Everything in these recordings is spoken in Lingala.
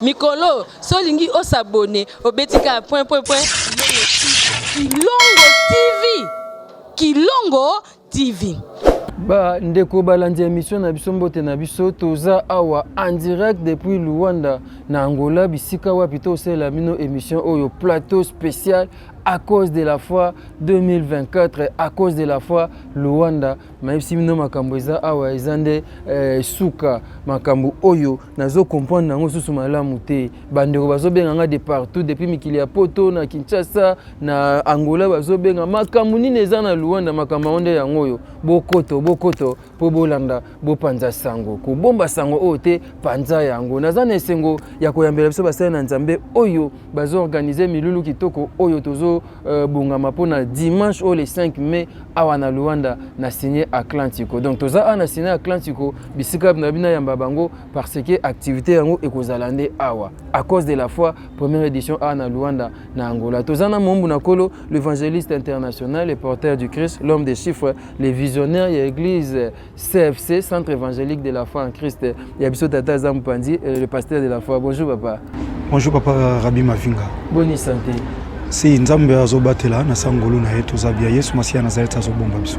Mikolo so olingi o s'abonner obeti kaka point point point Kilongo TV Kilongo TV. Ba ndeko balandi ya emission na biso, mbote na biso. Toza awa en direct depuis Luanda na Angola, bisika wapi tosalela bino émission oyo, plateau spécial À cause de la foi 2024, À cause de la foi Luanda. Mayebisi bino makambo eza awa, eza nde suka makambo oyo nazo comprendre yango susu malamu te. Bandeko bazobenga nga de partout, depuis mikili ya Poto, na Kinshasa, na Angola, bazobenga makambo nini eza na Luanda. Makambo yango nde yango oyo. Bokoto, bokoto mpo bolanda, bopanza sango, kobomba sango oyo te, panza yango. Naza na esengo ya koyambela biso basali na Nzambe oyo bazoorganiser milulu kitoko oyo tozobongama mpona dimanche oyo le 5 mai awa na Luanda na Cine Atlantico. Donc toza awa na Cine Atlantico, bisika na bino yamba bango, parce que activité yango ekozala nde awa, À cause de la foi, première édition, awa na Luanda na Angola. Toza na mombu na Kolo, l'évangéliste international et porteur du Christ, l'homme des chiffres, les visionnaires ya église CFC, Centre évangélique de la foi en Christ, ya biso tata aza mopanzi, le pasteur de la foi. Bonjour papa. Bonjour papa Rabi Mavinga. Boni santé? Si, Nzambe azobatela na sangolu na ye, toza bien. Yesu Masiya Nazareth azobomba biso.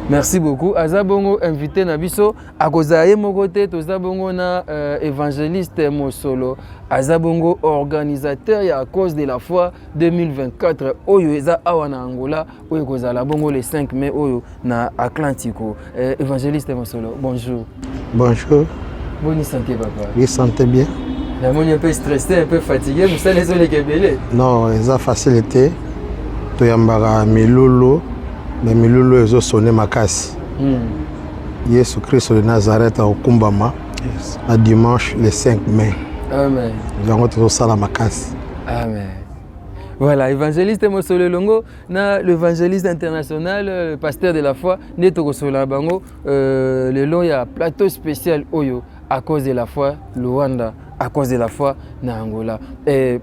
Merci beaucoup. Aza bongo invité na biso, akozala ye moko te. Toza bongo na évangéliste Mosolo, aza bongo organisateur ya À cause de la foi 2024 oyo eza awa na Angola, oyo ekozala bongo le 5 mai oyo na Atlantico. Évangéliste Mosolo, bonjour. Bonjour. Boni santé, papa? Oui, santé bien. Namoni un peu stressé, un peu fatigué, mosala ezoleka ebele. Non, eza facile te. Toyambaka milulu, mais milulu ezosone makasi. Yesu Kristo de Nazareth akokumbama na dimanche le 5 mai. Amen. Yango tozosala makasi. Amen. Voilà, évangéliste Mosolo elongo na l'évangéliste international, le pasteur de la foi, nde tokosola bango lelo ya plateau spécial oyo, À cause de la foi Luanda, À cause de la foi na Angola. Et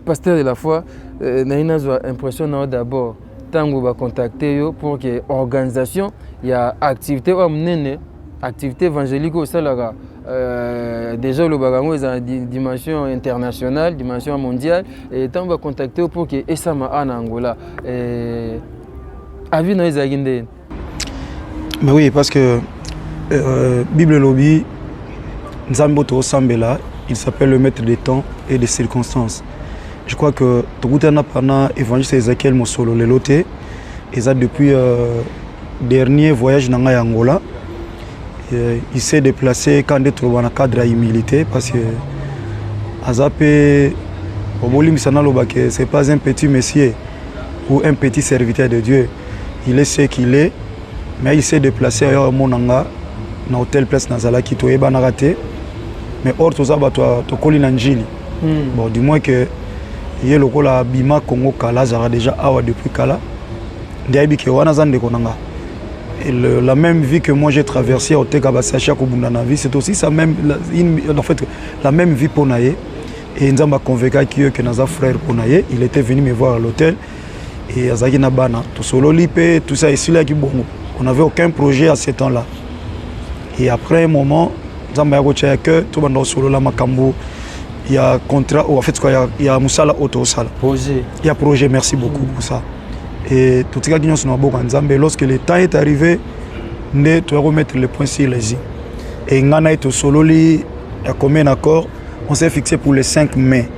pasteur de la foi, nayi nazwa impression na yo d'abord ntango bacontacte yo pour que organisation ya activité oyo monene, activité évangélique oyo osalaka déjà, olobaka yango eza na dimension internationale, dimension mondiale, et ntango bacontacte yo pour que esama awa na Angola, avis na yo ezalaki ndeni? Mais oui, parce que Bible elobi, Nzambe oyo tozosambela, il s'appelle le maître des temps et des circonstances. Je crois que tokutana pana évangéliste Ezekiel Mosolo lelo te, eza depuis dernier voyage na ngai ya Angola. Il s'est déplacé quand nde toloba na cadre ya humilité, parce que aza mpe obolimbisa naloba que c'est pas un petit monsieur ou un petit serviteur de Dieu. Il est ce qu'il est, mais il s'est déplacé ayo amona nga na hôtel place nazalaki. Toyebanaka te, mais or toza bato tokoli na Njili. Bon, du moins que ye lokola abima Congo kala, azalaka déjà awa depuis kala, nde ayebi ke wana aza ndeko na nga. Et la même vie que moi j'ai traversé, oteka basachet, kobunda na vie, c'est aussi sa même la, une, en fait la même vie mpo na ye. Et Nzambe aconvaincaki ye que naza frère mpo na ye. Il était venu me voir à l'hôtel et azalaki na bana, tosololi mpe tout ça esilaki bongo. On n'avait aucun projet à ce temps là. Et après un moment, Nzambe ya kotia ya que tobanda kosolola makambo ya contrat, en fait quoi, ya mosala oyo tozosala. Projet. Ya projet, merci beaucoup pour ça. Et totikaki nyonso na maboko ya Nzambe. Lorsque le temps est arrivé, nde toya remettre le point sur les i. Et ngai na ye tosololi ya commun accord, on s'est fixé pour le 5 mai.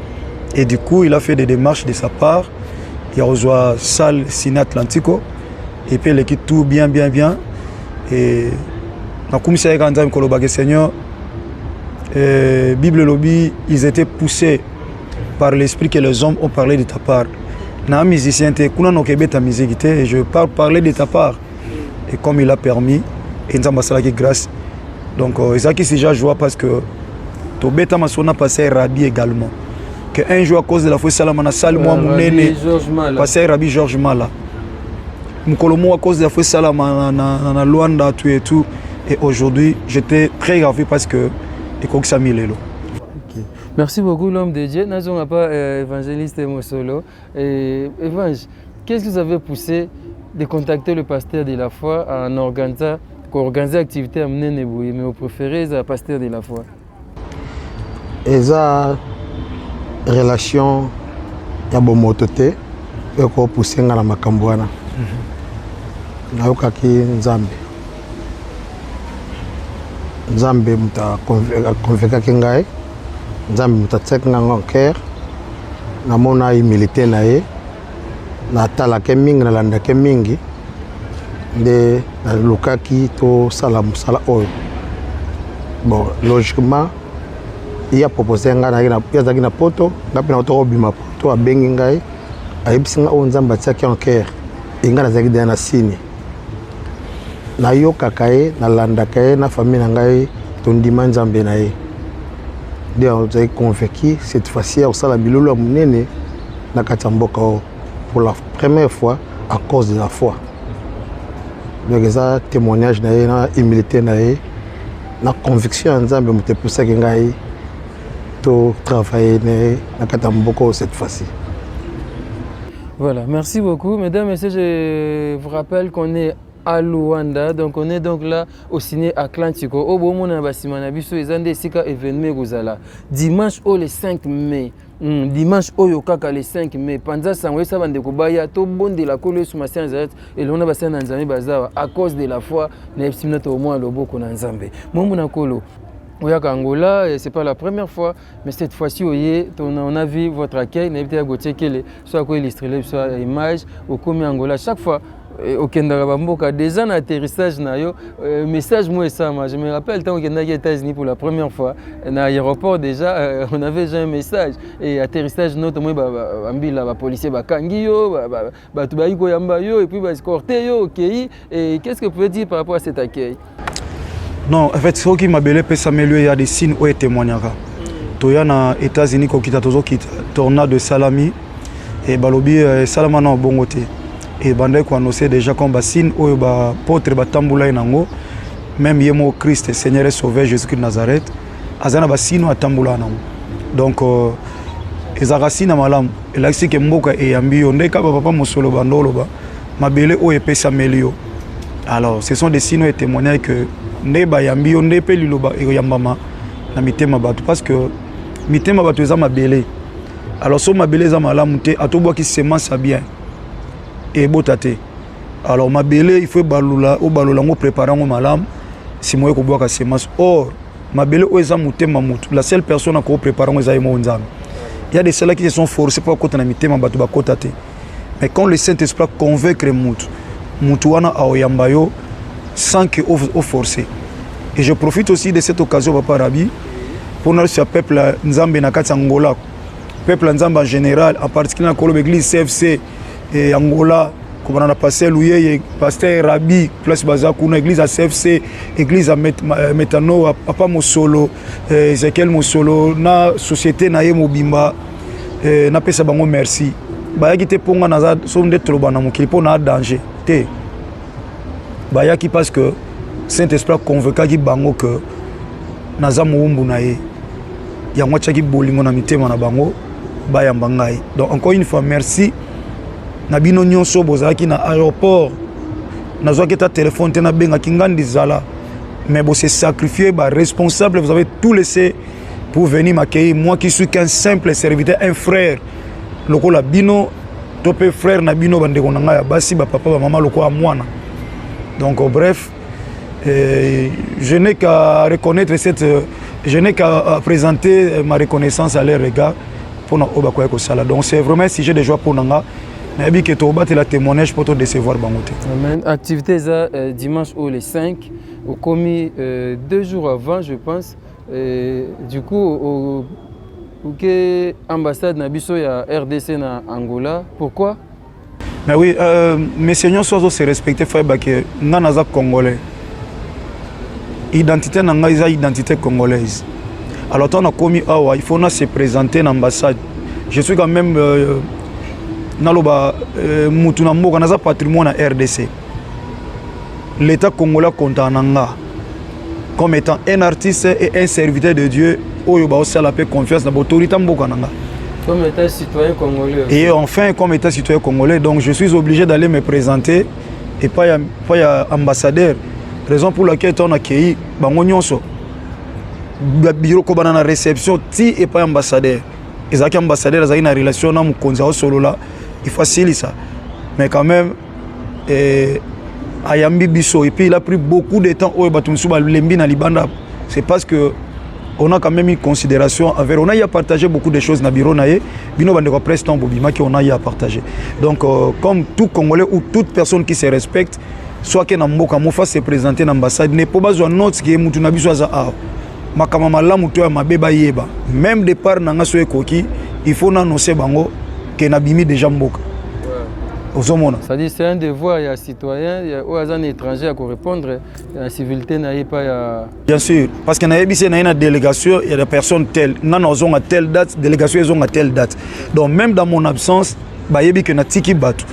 Et du coup, il a fait des démarches de sa part ya kozwa salle Ciné Atlantico, et puis eleki tout bien bien bien. Et nakumisa ye kaka Nzambe, kolobaka: Seigneur, Bible elobi, ils étaient poussés par l'esprit que les hommes ont parlé de ta part. Na musicien te kuna, nokebeta musique te, et je parle parler de ta part. Et comme il a permis et Nzambe asalaki grâce, donc ezalaki déjà joie, parce que tobeta masolo na pasteur Rabi également que un jour À cause de la foi esalama na salle mwa monene. Pasteur Rabi Georges Mala, mokolo moko À cause de la foi esalama na Luanda, tout et tout. Et aujourd'hui, j'étais très ravi parce que ekokisami lelo. Okay. Merci beaucoup, l'homme de Dieu. Nazonga pas évangéliste Mosolo. Et, Évangile, qu'est-ce qui vous avait poussé de contacter le pasteur de la foi en organisant, organiser activité à monene boye, mais vous préférez le pasteur de la foi? Eza Relation ya bomoto te oyo ekopuse nga na makambo wana. Nayokaki Nzambe. Nzambe moto aconvaincaki ngai, Nzambe moto atiaki ngai en cœur. Namona humilité na ye, natalaki mingi, nalandaki mingi, nde nalukaki tosala mosala oyo. Bon, logiquement ye apropose ngai, ye azalaki na Poto, ngai mpe nauta kobima Poto. Abengi ngai, ayebisi ngai oyo Nzambe atiaki en cœur e ngai nazalaki deya na signe. Nayokaka ye, nalandaka ye na famille na ngai, tondima Nzambe na ye, nde ozalaki convaincu cette fois-ci ya kosala bilolo ya monene na kati ya mboka oyo pour la première fois à cause de la foi. Donc eza témoignage na ye, na humilité na ye, na conviction ya Nzambe moto epusaki ngai to travailler na ye na kati ya mboka oyo cette fois-ci. Voilà, merci beaucoup. Mesdames, Messieurs, je vous rappelle qu'on est à Luanda. Donc on est donc là au ciné Atlantico. Au bon moment, basima na biso eza nde esika événement ekozala. Dimanche au le 5 mai. Dimanche oyo kaka le 5 mai. Panza sango esa bandeko baya tobondela Nkolo Yesu Masiya Nazareth elongo na basali na Nzambe bazawa à cause de la foi na yebisi bino tokomona loboko na Nzambe. Mombu na Nkolo. Oyaka Angola, et c'est pas la première fois, mais cette fois-ci, oye, on a vu votre accueil, na ya Gauthier Kele, soit ko illustrer soit image, okomi Angola chaque fois okendaka bamboka déjà na atterrissage na yo, message moi esama. Je me rappelle ntango okendaki États-Unis pour la première fois, na aéroport déjà, on avait déjà un message et atterrissage no tomoni bambila, bapolicier bakangi yo, bato bayi koyamba yo et puis baescorte yo okei. Et qu'est-ce que vous pouvez dire par rapport à cet accueil? Non, en fait, soki mabele epesameli yo, ya des signes oyo etémoignaka. Toya na États-Unis, kokita, tozokita, tornade esalami e balobi esalama na bongo te. Ebandaki koannonce déjà comme basigne oyo baapôtre batambola ye nango. Même ye moko Christ, Seigneur et Sauveur Jésus Christ Nazareth, aza na basigne oyo atambola nango. Donc ezalaka signe ya malamu, elakisi ke mboka eyambi yo nde kaka papa mosolo bando oloba mabele oyo epesameli yo. Alors ce sont des signes oyo etémoignage que nde bayambi yo, nde mpe liloba ekoyambama na mitema bato, parce que mitema bato eza mabele. Alors so mabele eza malamu te, atobwaki semence ya bien, ebota te. Alors mabele, il faut ebalula, obalola yango, prépare yango malamu, nsima oye kobwaka semence. Or mabele oyo eza motema motu, la seule personne akoprépare yango eza ye moko Nzambe. Il y a des ceux-là qui se sont forcés mpo akota na mitema bato, bakota te. Mais quand le Saint-Esprit convaincre mutu, mutu wana aoyamba yo sans que oforcer. Et je profite aussi de cette occasion, papa Rabi, mpona ya peuple ya Nzambe na kati ya Angola, peuple ya Nzambe en général, en particulier na koloba église CFC e Angola, kobanda na pasteur Luyeye, pasteur Rabi, place baza kuna, église ya CFC, église ya Metano, papa Mosolo, Ezekiel Mosolo na société na ye mobimba, napesa bango merci. Bayaki te mpo nga naza so nde toloba na mokili mpo na danger te. Bayaki parce que Saint-Esprit aconvaincaki bango que naza mowumbu na ye. Yango atiaki bolingo na mitema na bango, bayamba ngai. Donc encore une fois, merci na bino nyonso bozalaki na aéroport. Nazwaki ata telefone te, nabengaki ngandi zala, mais bose sacrifié, baresponsable, vous avez tout laissé pour venir m'accueillir, moi qui suis qu'un simple serviteur, un frère lokola bino, to mpe frère na bino, bandeko na ngai ya basi, bapapa, bamama, lokola mwana. Donc bref, je n'ai qu'à reconnaître cette je n'ai qu'à présenter ma reconnaissance à leur égard mpona oyo bakoya kosala. Donc c'est vraiment un sujet de joie mpo na nga. Nayebi ke tokobatela témoignage mpo todécevoir bango te. Amen. Activité eza dimanche oyo le 5. Okomi 2 jours avant, je pense. Du coup oke ambassade na biso ya RDC na Angola, pourquoi? Mais oui, monsieur nyonso azo se respecter, faut yeba ke nga naza Congolais, identité na ngai eza identité congolaise. Alors ntango nakomi awa, il faut na se présenter na ambassade. Je suis quand même naloba mutu na mboka, naza patrimoine ya RDC. L'État congolais akontaka na nga comme étant un artiste et un serviteur de Dieu oyo baosala mpe confiance na baautorité mboka na nga. Comme état citoyen congolais aussi. Et enfin, comme état citoyen congolais, donc je suis obligé d'aller me présenter et pas ya, pas ya ambassadeur. Raison pour laquelle ntango nakei, bango nyonso, bureau, kobanda na réception ti epai ambassadeur. Ezalaki ambassadeur azalaki na relation na mokonzi, aosolola, il faut asilisa. Mais quand même, eh, ayambi biso et puis il a pris beaucoup de temps. Oyo bato mosusu balembi na libanda, c'est parce que on a quand même une considération envers. On a eu à partager beaucoup de choses na bureau na ye. Bino bandeko presse, ntango bobimaki, on a eu à partager. Donc comme tout Congolais ou toute personne qui se respecte, soit ke na mboka mofa se présenter na ambassade ne mpo bazwa note ke mutu na biso aza awa, makambo malamu to ya mabe bayeba. Même départ na nga, so ekoki, il faut nannonce bango ke nabimi déjà mboka, ozomona. C'est-à-dire, c'est un devoir ya citoyen oyo aza na étranger ya korépondre ya civilité na ye pa ya. Bien sûr, parce que nayebisi ye na ye na délégation ya la personne telle, nga nazonga telle date, délégation ezonga telle date. Donc même dans mon absence, bayebi ke natiki bato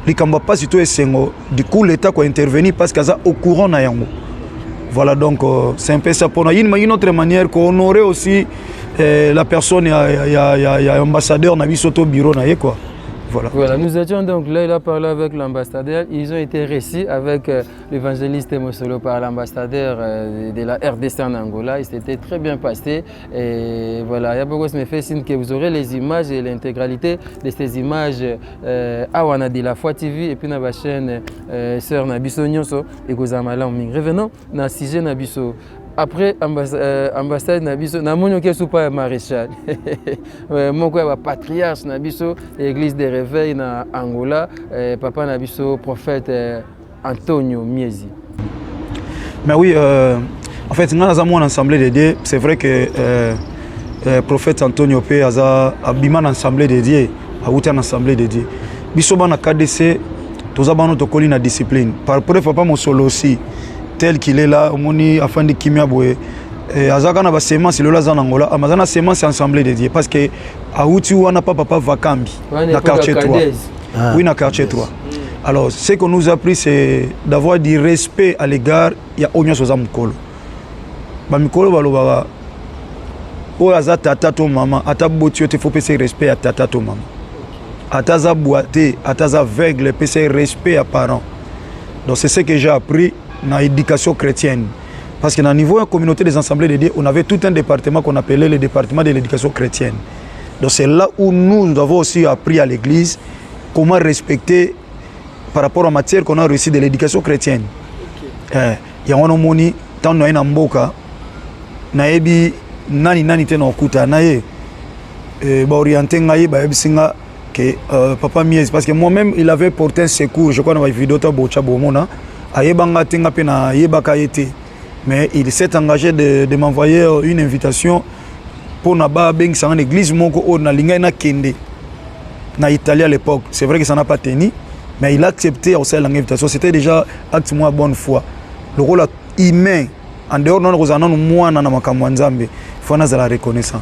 likambo ya mpasi to esengo. Du coup, l'État kointervenir parce que aza au courant na yango. Voilà, donc c'est un peu ça. Mpona une autre manière kohonorer aussi la personne ya ambassadeur na biso to bureau na ye, quoi. Voilà. Voilà, nous étions donc là, il a parlé avec l'ambassadeur. Ils ont été reçus avec l'évangéliste Mosolo par l'ambassadeur de la RDC en Angola. Il s'était très bien passé. Et voilà, Yabogos me fait signe que vous aurez les images et l'intégralité de ces images awa na de la Foi TV et puis dans la chaîne Sœur na biso nyonso et Revenons dans le sujet na biso. Après ambassade na biso, namoni oke supa ya maréchal moko ya bapatriarche na biso, Église de réveil na Angola, papa na biso prophète Antonio Miezi. Mais oui, en fait, nga naza mwana Assemblée de Dieu. C'est vrai que prophète Antonio mpe aza abima na Assemblée de Dieu, awuti na Assemblée de Dieu. Biso bana KDC, toza bana tokoli na discipline. Par preuve, papa Mosolo aussi, tel qu'il est là, omoni afandi kimia boye, azalaka na basemence. Lelo aza na Angola, aza na semence Assemblée de Dieu parce que awuti wana pa papa Vakambi na quartier 3. Ah, oui, na quartier 3. Alors, ce qu'on nous a appris, c'est d'avoir du respect à l'égard ya oyo nyonso aza mokolo. Bamikolo balobaka, oyo aza tata to mama, ata boti yo te, faut pesa respect ya tata to mama. Ata aza bwa te, ata aza aveugle, pesa respect ya parent. Donc c'est ce que j'ai appris dans l'éducation chrétienne. Parce que dans le niveau de la communauté des Assemblées de Dieu, on avait tout un département qu'on appelait le département de l'éducation chrétienne. Donc c'est là où nous, nous avons aussi appris à l'église comment respecter par rapport à la matière qu'on a reçue de l'éducation chrétienne. Yango wana omoni, ntango naye na mboka, nayebi nani nani te na okuta na ye, baoriente ngai, bayebisi nga que papa Miezi, parce que moi-même, il avait porté un secours, je crois, na bavideo ta bocha bomona. Ayebanga te, nga mpe nayebaka ye te, mais il s'est engagé de m'envoyer une invitation mpona babengisanga na église moko oyo nalingai nakende na Italie à l'époque. C'est vrai que ça n'a pas tenu, mais il a accepté kosalelanga invitation. C'était déjà acte mwa bonne foi. Lokola humain, en dehors nano kozala nanu mwana na makambo ya Nzambe, faut nazala reconnaissant.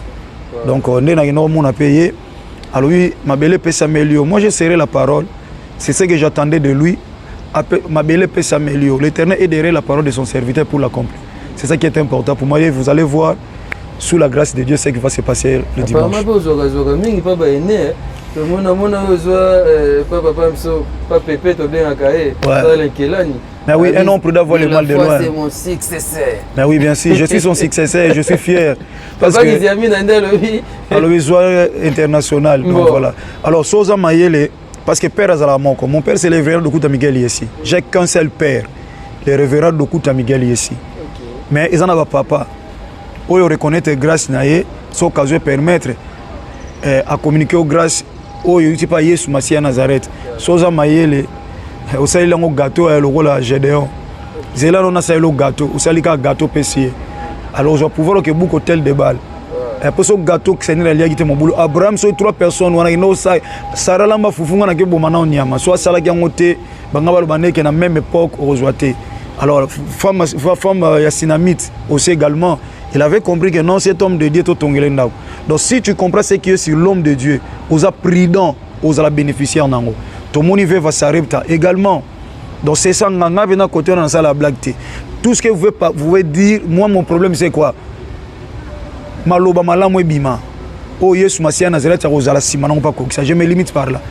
Donc nde nakenda komona mpe ye, alobi mabele epesameli yo. Moi, j'ai serré la parole, c'est ce que j'attendais de lui. Mabele epesameli yo, l'Éternel est derrière la parole de son serviteur pour l'accomplir. C'est ça qui est important pour moi et vous allez voir, sous la grâce de Dieu, ce qui va se passer le dimanche. Apparemment mpe ozwakazwaka mingi mpa baene. Tomona mona oyo ozwa pa papa biso, pa Pepe tobengaka ye, sala Nkelani. Mais oui, un homme prudent voit le mal de loin. C'est mon successeur. Mais oui, bien sûr, je suis son successeur et je suis fier. Parce papa que Kiziami na nde alobi. Alobi zwa international. Donc voilà. Alors, soza mayele, parce que père azala moko. Mon père, c'est le révérend Dokuta Miguel Yessi. J'ai qu'un seul père, le révérend Dokuta Miguel Yessi. Mais ils en avaient papa. Oyo reconnaître grâce na ye, so occasion permettre à communiquer aux grâces oyo euti pa Yesu Masiya ya Nazareth. Soza mayele, osaleli yango gâteau ya lokola Gédéon. Zela no nasaleli yo gâteau, osali kaka gâteau, opesi ye. Alors ozwa pouvoir oke buka autel de Baal. Po so gâteau Seigneur aliaki te, mobulu. Abraham, soki trois personnes wana kende osala, Sara lamba fufu, nga nake boma nao nyama. So asalaki yango te, banga baloba ndeke na même époque okozwa te. Alors femme ya Sunamite aussi également, il avait compris que non, cet homme de Dieu, totongele ndako. Donc si tu comprends ce qui est sur l'homme de Dieu, oza prudent, ozala bénéficiaire nango. Tomoni veuve Sarepta également. Donc c'est ça, nganga vena côté na sala blague te. Tout ce que vous pouvez pas, vous pouvez dire, moi, mon problème, c'est quoi? Maloba malamu ebima oyo Yesu Masiya Nazareth akozala nsima nango mpa kokisa. Je me limite par là.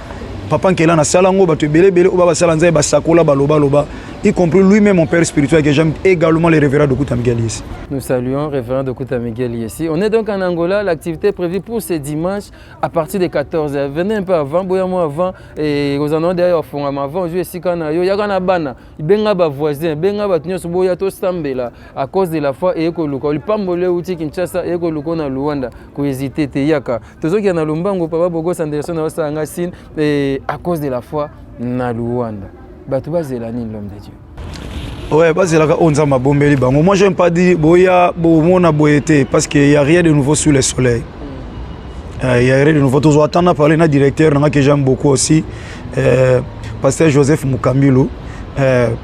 Papa Nkela nasala yango, bato ebele ebele oyo basala Nzambe, basakola, balobaloba. Y compris lui-même, mon père spirituel, que j'aime également, le révérend Dokuta Miguel ici. Nous saluons révérend Dokuta Miguel ici. On est donc en Angola, l'activité prévue pour ce dimanche à partir de 14h. Venez un peu avant, boya moi avant, et aux annonces d'ailleurs, font avant, jouer ici quand yo, yaka na bana, benga ba voisin, benga ba nyonso boya to sambela à cause de la foi et koluka. Lipambole uti Kinshasa et koluka na Luanda, ko hésiter te yaka. Tozoki na Lumbango papa Bogos Anderson na osanga signe et à cause de la foi na Luanda. Bato bazela nini, l'homme de Dieu? Ouais, bazelaka oyo Nzambe abombeli bango. Moi, j'aime pas dire boya bomona boye te, parce que y a rien de nouveau sous le soleil. Y a rien de nouveau. Tozo attendre parler na directeur nanga que j'aime beaucoup aussi, pasteur Joseph Mukambilu,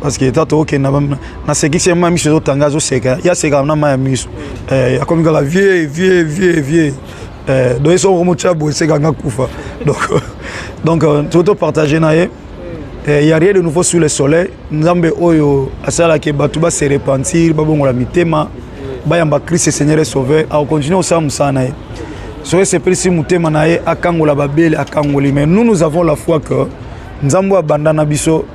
parce que tata okenda nasekisi ye ma miso ezotanga, azoseka, ye asekaka na ma ya miso, akomi kaka vieux, vieux, vieux, vieux. Donc ye soko motya boye esekanga kufa. Donc topartage na ye. Il y a rien de nouveau sous le soleil. Nzambe oyo asalaki bato ba se repentir, babongola mitema, bayamba Christ Seigneur et Sauveur, akocontinue kosala mosala na ye. Soki esepelisi motema na ye akangola babele, akangoli. Mais nous, nous avons la foi que Nzambe oyo abanda na biso,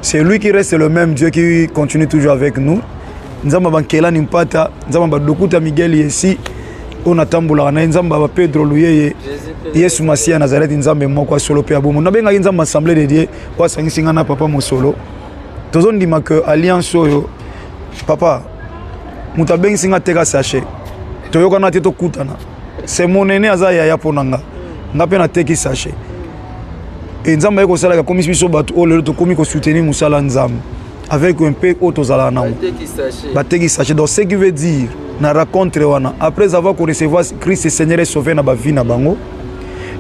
c'est lui qui reste le même Dieu qui continue toujours avec nous. Nzambe bankelani mpata, Nzambe badokuta Miguel Yesi oyo natambolaka na ye, Nzambe ba Pedro Luyeye, Yesu Masiya ya Nazareti, Nzambe moko asolo mpe ya bomo. Nabengaki Nzambe Assemblée de Dieu oyo asangisi ngai na papa Mosolo. Tozondima ke alliance oyo, papa moto abengisi nga teka sachet, toyokana te, tokutana, c'est mon aîné, aza yaya mpo na nga, nga mpe nateki sachet e Nzambe aye kosalaka, akomisi biso bato oyo lelo tokomi kosoutenir mosala Nzambe avec un peu oyo tozalaka nango. Bateki sachet. Donc ce qui veut dire, na rencontre wana, après avoir korecevoir Christ Seigneur et Sauveur na bavie na bango,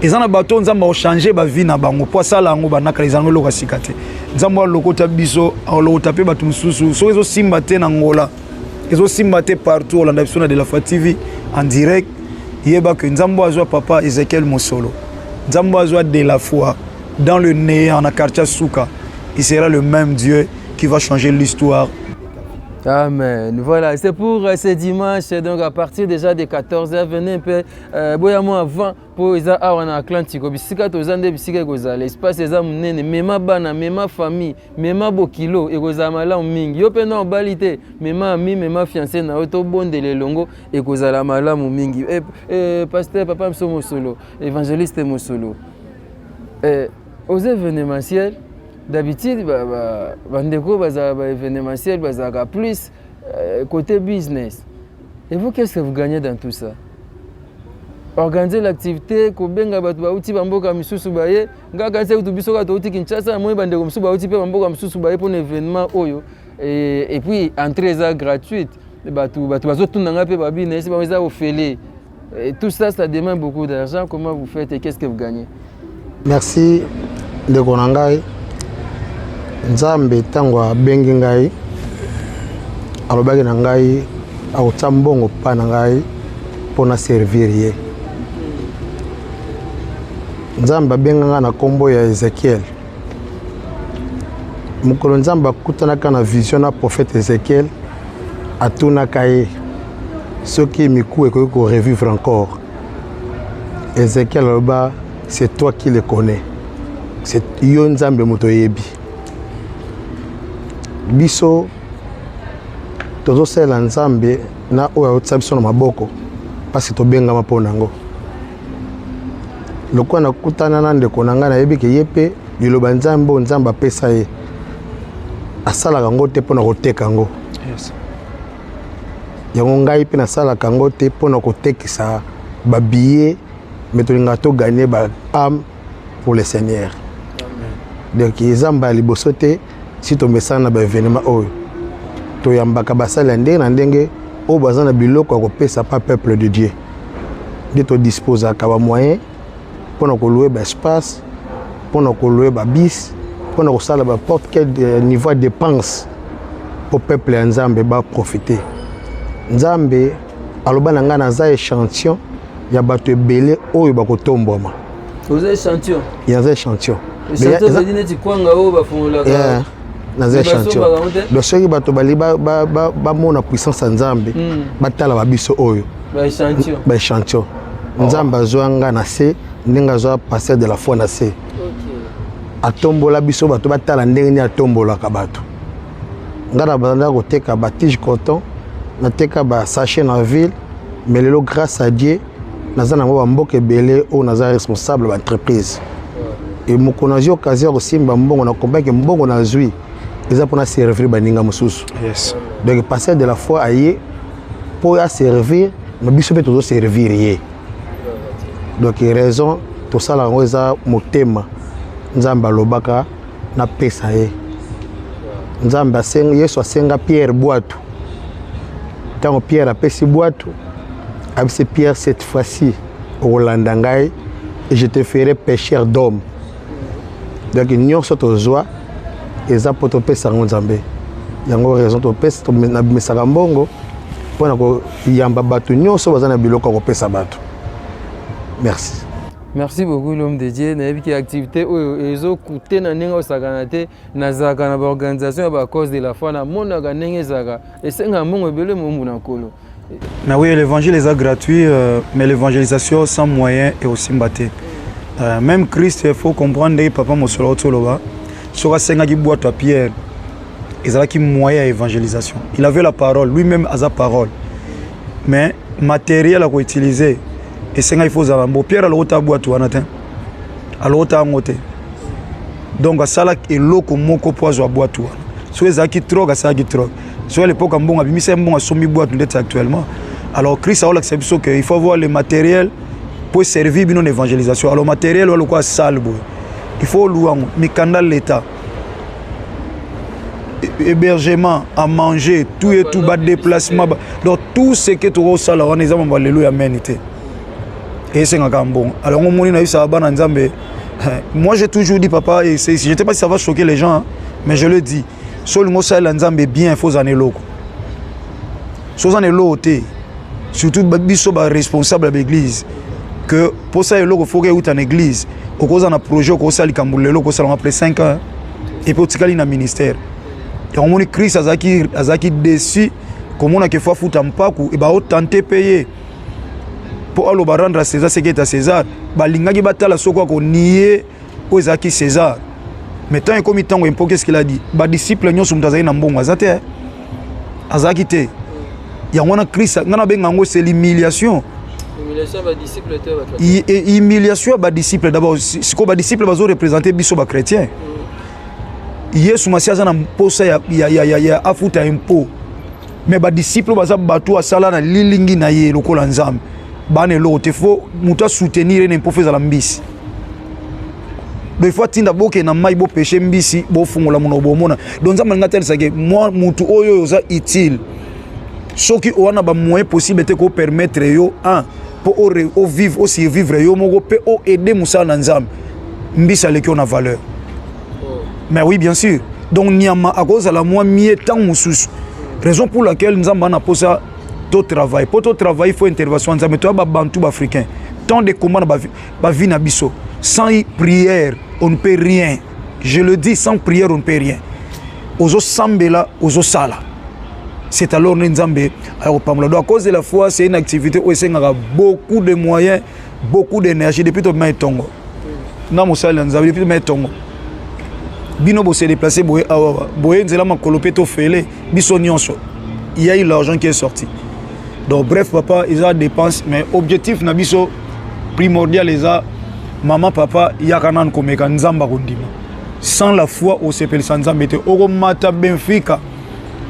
eza na bato oyo Nzambe aochange bavie na bango mpo asala yango. Bandakala ezango eloko ya sika te. Nzambe alokota biso, alokota mpe bato mosusu. Soki ezosimba te na Ngola, ezosimba te partout, olanda biso na De la Foi TV en direct, yeba ke Nzambe azwa papa Ezekiel Mosolo, Nzambe azwa De la Foi dans le néant na quartier Suka, il sera le même Dieu qui va changer l'histoire. Amen. Voilà, c'est pour ce dimanche, donc à partir déjà de 14h, venez un peu, boya moi avant, po eza awa na Atlantique, bisika toza nde bisika ekozala, espace eza monene, mema bana, mema famille, mema bokilo, ekozala malamu mingi. Yo mpe na obali te, mema ami, mema fiancé na yo, tobondela elongo, ekozala malamu mingi. Eh, pasteur papa biso Mosolo, évangéliste Mosolo, aux événementiels, d'habitude bandeko bazala baévénementiel, bazalaka plus côté business. Et vous, qu'est-ce que vous gagnez dans tout ça, organiser l'activité, kobenga bato bauti bamboka misusu baye? Nga kanisa kutu biso kaka touti Kinshasa, namoni bandeko mosusu bauti mpe bamboka mosusu baye mpona événement oyo. Et puis entrée eza gratuite, bato bazotuna nga mpe babi na esi bango eza ofele. Et tout ça, ça demande beaucoup d'argent. Comment vous faites et qu'est-ce que vous gagnez? Merci, ndeko na ngai. Nzambe ntango abengi ngai, alobaki na ngai akotia mbongo mpa na ngai mpo na servir ye. Nzambe abenga ngai na nkombo ya Ezekiel. Mokolo Nzambe akutanaka na vision na prophète Ezekiel, atunaka ye soki miku ekoki korevivre encore. Ezekiel aloba: "C'est toi qui le connais, c'est yo Nzambe moto oyebi." Biso tozosalela Nzambe na oyo aotisa biso na maboko, mpasi tobengama mpo na yango. Lokola nakutana na ndeko na ngai, nayebi ke ye mpe liloba Nzambe oyo Nzambe apesa ye, asalaka yango te mpona koteka yango. Yango ngai mpe nasalaka yango te mpona kotekisa babillet, mais tolingaka togagner ba âme pour le Seigneur. Donc eza mbala liboso te si tomesana na baévénement oyo. Toyambaka basali ya ndenge na ndenge oyo baza na biloko ya kopesa pa peuple de Dieu, nde todisposaka bamoyen mpona kolouer baespace, mpona kolouer babus, mpona kosala n'importe quel niveau ya dépense mpo peuple ya Nzambe baprofite. Nzambe aloba na ngai naza échantillon ya bato ebele oyo bakotombwama. Oza échantillon? Naza échantillon. Échantillon veut dire neti kwanga oyo bafungolaka. Naza échantillon. Donc soki bato bali bamona puissance ya Nzambe, batala babiso oyo. Baéchantillon. Baéchantillon. Nzambe azwa nga na se ndenge azwa pasteur De la Foi na se, atombola biso, bato batala ndenge nini atombolaka bato. Ngai na bandaki koteka batige coton, nateka basachet na ville, mais lelo grâce à Dieu naza nango bamboka ebele oyo naza responsable baentreprise. E mokolo nazwi occasion ya kosimba mbongo, nakombaki mbongo nazwi eza mpona servir baninga mosusu. Donc pasteur de la foi aye mpo aservir, mais biso mpe tozoservir ye. Donc raison tosala yango eza motema. Nzambe alobaka napesa ye. Nzambe asenga, Yesu asenga Pierre bwatu. Ntango Pierre apesi bwatu, abisi Pierre: cette fois-ci okolanda ngai et je te ferai pêcheur d'homme. Donc nyonso tozwa eza mpo topesa yango Nzambe. Yango raison topesa, nabimisaka mbongo mpona koyamba bato nyonso baza na biloko ya kopesa bato. Merci. Merci beaucoup, l'homme de Dieu. Nayebi ke activité oyo ezokute na ndenge osakana te. Nazalaka na baorganisation ya bacause de la foi, namonaka ndenge ezalaka, esengaka mbongo ebele, mombu na Nkolo. Mais oui, l'évangile est gratuit, mais l'évangélisation sans moyen est aussi mbatté. Même Christ, il faut comprendre que papa mosolo otoloba, soki asengaki bwato ya Pierre, ezalaki moyen ya évangélisation. Il avait la parole, lui-même aza parole. Mais matériel à utiliser, esengaki faut ozala mbo. Pierre alokota bwato wana te, alokota yango te. Donc asalaki eloko moko mpo azwa bwato wana. Soki ezalaki troc, asalaki troc. Soki à l'époque mbongo, abimisa ye mbongo, asombi bwato ndeti actuellement. Alors Christ aolakisa biso que il faut avoir le matériel pour servir bino na évangélisation. Alors matériel wana lokola sale boye, il faut oluwa yango, mikanda, l'état, hébergement, à manger, tout et tout, badéplacement. Donc tout ce que tokosala wana eza mambo ya lelo ya mene te, esengaka mbongo. Alors ngo omoni, nayebisaka bana Nzambe, moi j'ai toujours dit, papa, et je sais pas si ça va choquer les gens, hein, mais je le dis: so olingi osalela Nzambe bien, il faut ozala na eloko. So oza na eloko te, surtout biso baresponsable ya baeglise, que mposa eloko foki euta na église. Okozala na projet, okosala likambo lelo, okosala après 5 ans et puis otikali na ministère. Yango omoni, Christ azalaki déçu komona ke faut afuta mpaku e baotante mpe ye mpo aloba rendre à César ce qui est à César. Balingaki batala soko akonie oyo ezalaki César. Mais ntango ekomi ntango impo, qu'est-ce qu'il a dit? Badisciple nyonso, moto azalaki na mbongo aza te, azalaki te. Yango wana Christ, ngai nabenga yango c'est l'humiliation. Humiliation ya badisciple d'abord. Sikoyo badisciple bazoreprésente biso bachrétien. Yesu Masi aza na mposa ya afuta impôt, mais badisciple baza bato asala na lilingi na ye lokola Nzambe, bana eloko te. Faut moto asoutenir ye na impôt, faut ezala mbisi. Donc il faut atinda bokende na mai, bopêche mbisi, bofungola monoko, bomona. Donc Nzambe alingi atalisake mwa mutu oyo oyo oza utile. Soki oza na bamoyen possible te kopermettre yo un mpo ovivre, osurvivre yo moko mpe oaide mosala na Nzambe, mbisi aleki yo na valeur. Mais oui, bien sûr. Donc nyama akozala mwa mie ntango mosusu. Raison pour laquelle Nzambe ana mposa totravaille. Mpo totravaille, faut intervention ya Nzambe. Toya babantu baafricain, tant de combat na bavie na biso. Sans prière on ne peut rien, je le dis, sans prière on ne peut rien. Ozosambela, ozosala, c'est alors nde Nzambe akopambola. Donc à cause de la foi, c'est une activité oyo esengaka beaucoup de moyens, beaucoup d'énergie. Depuis tobima etongo na mosali ya Nzambe, depuis tobima etongo, bino bose déplace boye awa boye, nzela makolo mpe tofele biso nyonso, il y a eu l'argent qui est sorti. Donc bref, papa, eza dépense, mais objectif na biso primordial eza mama, papa, yaka nanu komeka. Nzambe akondima. Sans la foi, osepelisa Nzambe te. Okomata Benfica,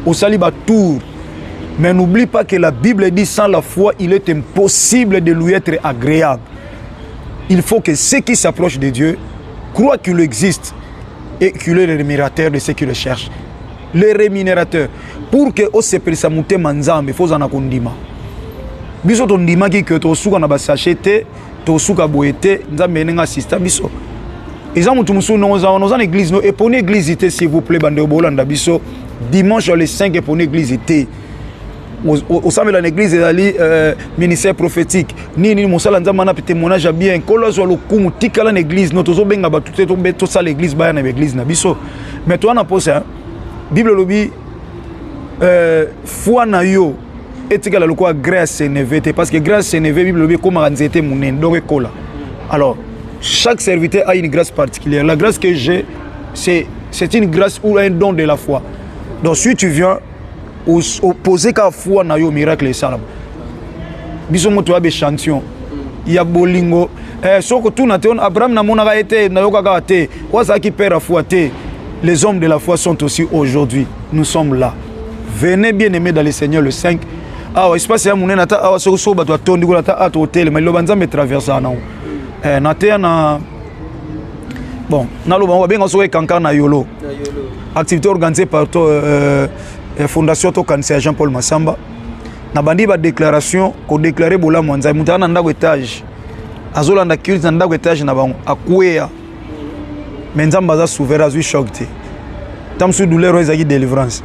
osali batour, mais n'oublie pas que la Bible dit: sans la foi, il est impossible de lui être agréable. Il faut que ceux qui s'approchent de Dieu croient qu'il existe et qu'il est le rémunérateur de ceux qui le cherchent. Le rémunérateur. Pour que osepelisa motema Nzambe, faut ozala na kondima. Biso tondimaki ke tosuka na basachet te, tosuka boye te. Nzambe ndenge asista biso, eza motu mosusu ndongo oza wana, oza na église no, eponi église te. S'il vous plaît, bandeko bolanda biso, dimanche le 5, eponi église te. Osambela na église, ezali ministère prophétique nini nini, mosala Nzambe wana, témoignage ya bien, Nkolo azwa lokumu, tikala na église no. Tozobenga bato te tosala église, baya na baeglise na biso. Mais toza na posa, Bible elobi foi na yo etikala lokola grain ya sénévé te, parce que grain ya sénévé, Bible elobi, ekomaka nzete monene, donc ekola. Alors chaque serviteur a une grâce particulière. La grâce que j'ai, c'est une grâce ou un don de la foi. Donc si tu viens opose kaka foi na yo, miracle esalama. Biso mo toya baéchantillon ya bolingo. Soki otuna te, Abraham namonaka ye te, nayokaka te, oyo azalaki père ya foi te. Les hommes de la foi sont aussi aujourd'hui, nous sommes là. Venez, bien aimé dans le Seigneur, le 5 awa, espace ya monene. Ata awa, soki soki bato atondi kuna, ata awa tokotelema, liloba Nzambe etraversaka nango. Nateya na, bon, naloba ngo, babenga soki ekankar na Yolo, activité organisée par to, fondation Tokanisa ya Jean-Paul Masamba. Nabandi badéclaration, kodéclare bolamu ya Nzambe. Moto aza na ndako étage, azolanda culte na ndako étage na bango, akweya, mais Nzambe aza souverain, azwi choc te. Ta mosusu douleur oyo ezalaki délivrance.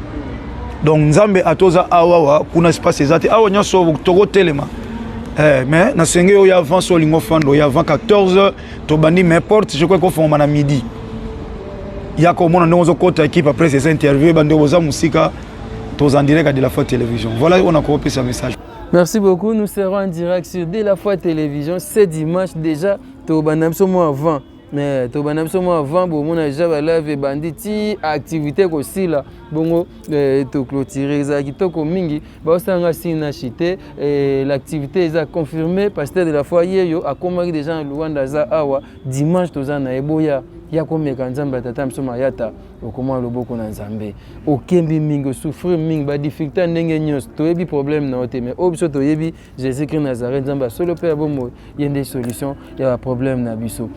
Donc Nzambe atoza awawa kuna, espace eza te awa, nyonso tokotelema. Mais nasenge oyo avant, so olingi ofanda, oyo avant 14 heures tobandi, mais porte, je crois, ekofongama na midi. Yaka omona ndenge ozokota équipe. Après eza interview, bandeko boza mosika, toza en direct de la Foi Télévision. Voilà oyo nakopesa message. Merci beaucoup. Nous serons en direct sur De la Foi Télévision ce dimanche déjà. Tobanda biso mo avant. Mais tobanda biso mo avant, bomona déjà balive ebandi ti activité kosila, bongo toclôture. Ezala kitoko mingi. Baosalanga signe na chite. L'activité eza confirmée. Pasteur de la foi yeyo akomaki déjà na Luanda, aza awa dimanche, toza na ye. Boya ya komeka Nzambe ya tata biso Mayata. Okoma loboko na Nzambe, okembi mingi, osouffrir mingi, badifficulté ndenge nyonso. Toyebi problème na yo te, mais oyo biso toyebi, Jésus Christ Nazareth, Nzambe ya solo mpe ya bomoi, ye nde solution ya baproblème na biso.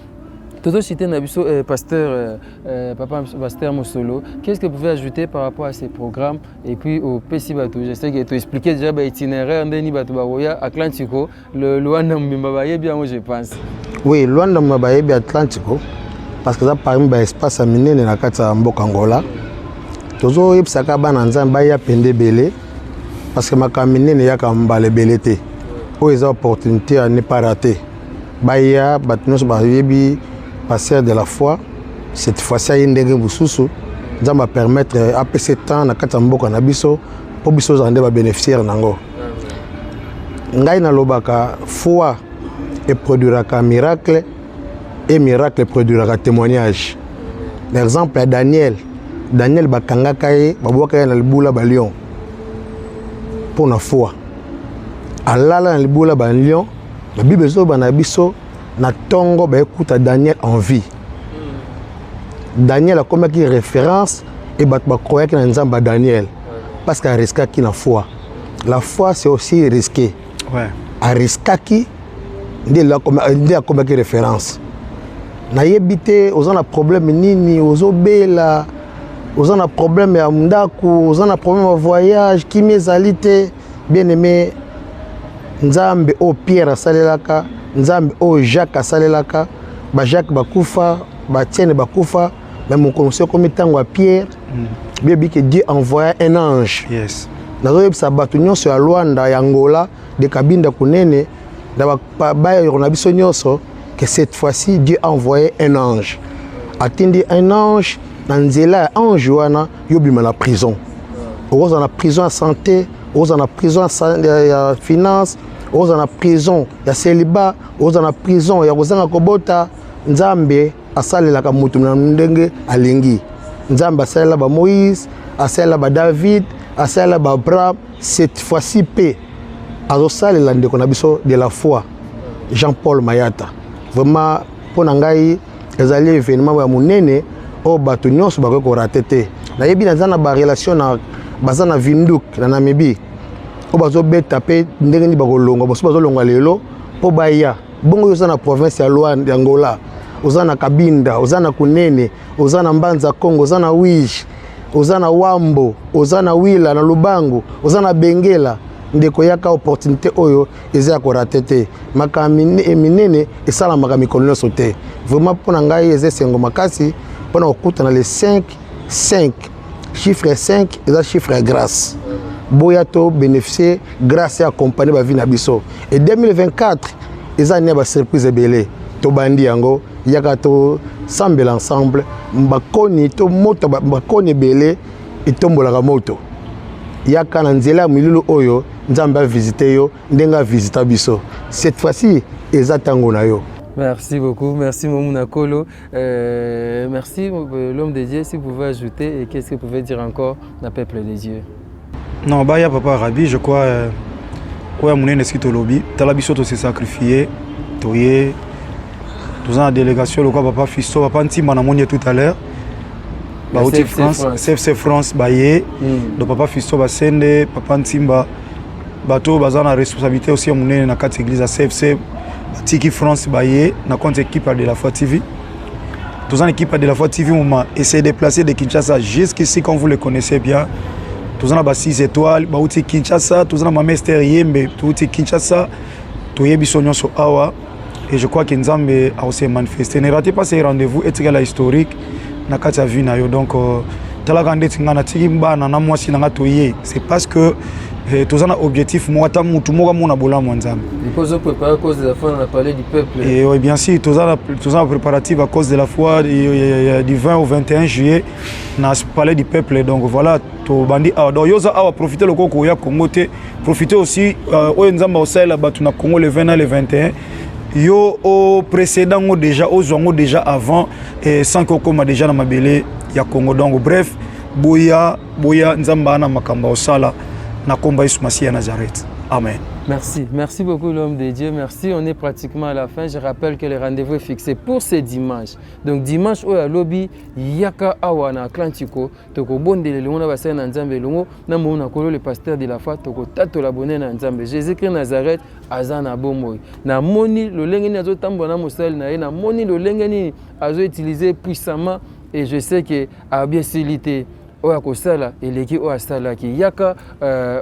Tozocite na biso pasteur, papa pasteur Mosolo, qu'est-ce que vous pouvez ajouter par rapport à ces programmes? Et puis opesi bato, je sais que toexpliqué déjà baitinéraire ndeni bato bakoya Atlantico, le Luanda mobimba bayebi yango, je pense. Oui, Luanda mobimba bayebi Atlantico parce que eza parmi baespace ya minene na kati ya mboka Angola. Tozoyebisaka bana Nzambe baya pende ebele parce que makambo minene eyaka mbala ebele te. Oyo eza opportunité ya ne pas rater. Baya, bato nyonso bayebi pasteur de la foi. Cette fois-ci aye ndenge mosusu. Nzambe apermettre, apesa temps na kati ya mboka na biso mpo biso ozala nde babénéficiaire nango. Ngai nalobaka, foi eproduiraka miracle et miracle eproduiraka témoignage. L'exemple ya Daniel. Daniel bakangaka ye, babwaka ye na libula balion mpo na foi. Alala na libula balion, babible ezoloba na biso, na ntongo bayekuta Daniel en vie. Daniel akomaki référence e bato bakroyaki na Nzambe ya Daniel parce que ariskaki na foi. La foi, c'est aussi risqué. Ariskaki nde akomaki référence. Nayebi te oza na problème nini, ozobela, oza na problème ya ndako, oza na problème ya voyage, kimi ezali te. Bien aimé, Nzambe oyo Pierre asalelaka, Nzambe oyo Jacques asalelaka, bajacques bakufa, batiene bakufa, mais mokolo mosusu ekomi ntango ya Pierre. Biyebi ke Dieu envoya un ange. Nazoyebisa bato nyonso ya Lwanda, ya Angola, de Kabinda, Kunene, na bayero na biso nyonso que cette fois-ci Dieu a envoyé un ange. Atindi un ange, na nzela ya ange wana yo bima na prison. Okozala na prison ya santé, okozala na prison ya finance, okozala na prison ya célibat, okozala na prison ya kozanga kobota. Nzambe asalelaka moto na ndenge alingi. Nzambe asalela bamoïse, asalela badavid, asalela baabraham. Cette fois-ci mpe azosalela ndeko na biso de la foi Jean-Paul Mayata. Vraiment, mpo na ngai ezali événement ya monene oyo bato nyonso bakoki korater te. Nayebi naza na barelation na baza na Windhoek, na Namibie, oyo bazobeta mpe ndenge nini bakolongwa. Mosusu bazolongwa lelo mpo baya. Bongo yo oza na province ya Luanda, ya Angola, oza na Kabinda, oza na Kunene, oza na Mbanza Congo, oza na Uíge, oza na Wambo, oza na Wila, na Lubango, oza na Bengela, ndeko, yaka. Opportunité oyo eza ya korater te. Makambo minene esalamaka mikolo nyonso te. Vraiment, mpo na ngai eza esengo makasi mpona kokutana le 5 5. Chiffre 5 eza chiffre ya grâce. Boya to bénéficier grâce ya accompagner bavie na biso. Et 2024 eza nini ya basurprise ebele tobandi yango. Yaka tosambela ensemble. Bakoni to moto, bakoni ebele etombolaka moto. Yaka na nzela ya milulu oyo, Nzambe avisite yo ndenge avisita biso. Cette fois-ci eza ntango na yo. Merci beaucoup, merci Momuna Kolo. Merci l'homme de Dieu, si vous pouvez ajouter et qu'est-ce que vous pouvez dire encore na peuple de Dieu? Non, baya papa Rabi, je crois oyo monene eski tolobi, tala biso to se sacrifier, toye toza na délégation lokola papa Fisto, papa Ntimba namoni ye tout à l'heure. Bauti France, CFC France baye. Donc papa Fisto Basende, papa Ntimba, bato baza na responsabilité aussi ya monene na kati église ya CFC, batiki France baye na compte équipe de la foi TV. Toza na équipe de la foi TV moment et s'est déplacé de Kinshasa jusqu'ici, comme vous le connaissez bien. Toza na ba 6 étoiles bauti Kinshasa, toza na mama Esther Yembe touti Kinshasa, toyebi biso nyonso awa et je crois que Nzambe a manifesté. Ne ratez pas ces rendez-vous etikala historique na kati ya vie na yo. Donc talaka ndeti nga natiki bana na mwasi na nga toye, c'est parce que toza na objectif moko, ata mutu moko amona bolamu ya Nzambe. Préparer cause de la foi dans le palais du peuple. Et oui, bien sûr, toza na préparatif à cause de la foi du 20 au 21 juillet na palais du peuple. Donc voilà, tobandi awa. Donc yoza awa, profiter loko koya Congo te, profiter aussi oyo Nzambe osalela bato na Congo le 20 na le 21, yo au précédent ngo déjà, ozwa ngo déjà avant et sans que okoma déjà na mabele ya Congo. Donc bref, boya boya, Nzambe ana makambo osala na komba Yesu Masiya Nazareth. Amen. Merci, merci beaucoup l'homme de Dieu, merci. On est pratiquement à la fin. Je rappelle que le rendez-vous est fixé pour ce dimanche. Donc dimanche oyo alobi yaka awa na Atlantico, tokobondela elongo na basali na Nzambe, elongo na mona kolo le pasteur de la foi, tokotatola bonene na Nzambe. Jésus-Christ Nazareth aza na bomoi. Namoni lolenge nini azotambola na mosali na ye, namoni lolenge nini azoutiliser puissamment et je sais que abiesili te. Oyo akosala eleki oyo asalaki. Yaka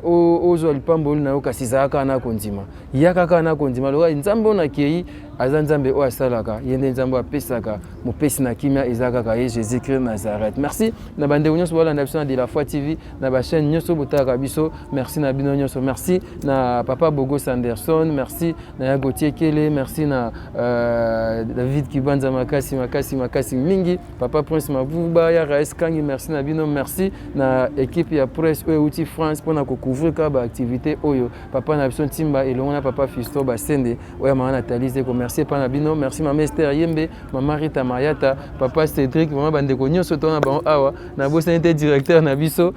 ozwa lipamboli na yo, kasi ezala kaka na kondima. Yaka kaka na kondima, lokola Nzambe oyo nakei aza Nzambe oyo asalaka, ye nde Nzambe oyo apesaka, mopesi na kimia eza kaka ye Jésus Christ Nazareth. Merci na bandeko nyonso bolanda biso na De La Foi TV, na bachaîne nyonso botalaka biso. Merci na bino nyonso. Merci na papa Bogos Anderson, merci na ya Gauthier Kele, merci na David Kibanza, makasi makasi makasi mingi, papa Prince Mabuba, ya Raes Kangi, merci na bino. Merci na équipe ya presse oyo euti France mpona kocouvrir kaka baactivité oyo papa na biso Ntimba elongo na papa Fisto Basende, oyo mama Nathalie Zeko. Merci epa na bino. Merci mama Esther Yembe, mama Rita Mayata, papa Cédric, mama bandeko nyonso to na bango awa. Nabosani te directeur na biso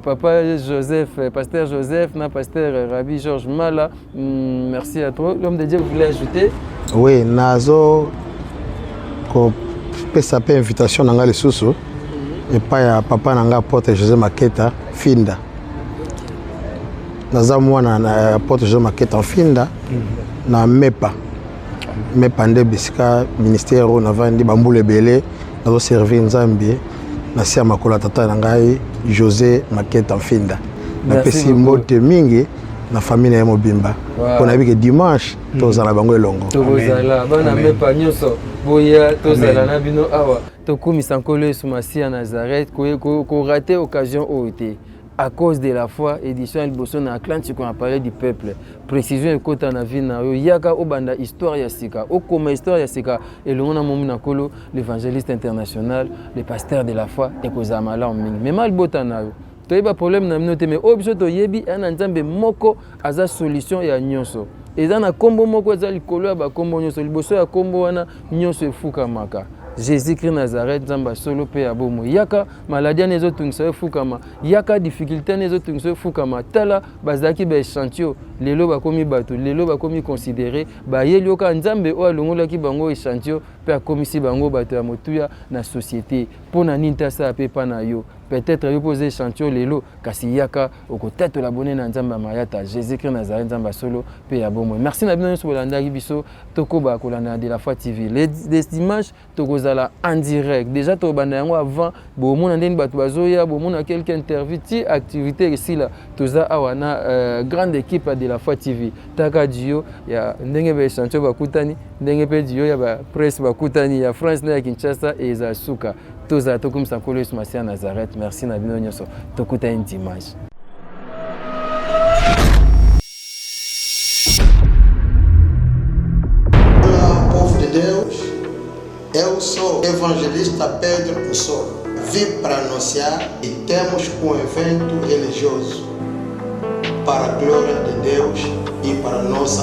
papa Joseph, pasteur Joseph na pasteur Rabbi Georges Mala. Merci à toi. L'homme de Dieu, vous voulez ajouter? Oui, nazo kopesa mpe invitation na ngai lisusu epai ya papa na ngai apôtre José Maketa Finda. Naza mwana na apôtre José Maketa Finda na Mepa. Mepa nde bisika ministère oyo navandi bambula ebele, nazoservir Nzambe na se ya makolo ya tata na ngai José Maketa Finda. Napesi mbote mingi na famille na ye mobimba mpo nayebi ke dimanche tozala bango elongo. Tokozala bana Mepa nyonso, boya tozala na bino awa, tokumisa Nkolo Yesu Masiya Nazareth. Korater occasion oyo te. À cause de la foi, édition ya liboso na Atlantique, on a parlé du peuple. Précision ekota na vie na yo. Yaka obanda histoire ya sika, okoma histoire ya sika elongo na momi na Nkolo l'évangéliste international, le pasteur de la foi. Ekozala malamu mingi. Mema libota na yo. Toyeba problème na bino te, mais oyo biso toyebi aya na Nzambe moko aza solution ya nyonso. Eza na nkombo moko eza likolo ya bakombo nyonso, liboso ya nkombo wana nyonso efukamaka, Jésus Christ Nazareth, Nzambe ya solo mpe ya bomoi. Yaka, maladie wana ezotungisa yo efukama. Yaka, difficulté wana ezotungisa yo efukama. Tala, bazalaki baéchantillon, lelo bakomi bato, lelo bakomi considéré. Bayeli yo kaka Nzambe oyo alongolaki bango échantillon mpe akomisi bango bato ya motuya na société. Mpo na nini te asala mpe epa na yo? Peut-être yo mpo oza échantillon lelo, kasi yaka okotatola bonene na Nzambe ya mayata, Jésus Christ Nazareth, Nzambe ya solo mpe ya bomoi. Merci na bino nyonso bolandaki biso. Tokoba kolanda na De La Foi TV. Les dimanche tokozala en direct déjà, tobanda yango avant. Bomona ndeni bato bazoya, bomona quelque interview ti activité esila. Toza awa na grande équipe ya De La Foi TV. Taka duo ya ndenge baéchantillon bakutani, ndenge mpe duo ya bapresse bakutani ya France na ya Kinshasa, ezala suka. Tozala tokumisa Nkolo Yesu Masiya Nazareth. Merci na bino nyonso, tokutani dimanche. Olá, povo de Deus. Eu sou evangelista Pedro Ussolo. Vim para anunciar que temos um evento religioso para a glória de Deus e para a nossa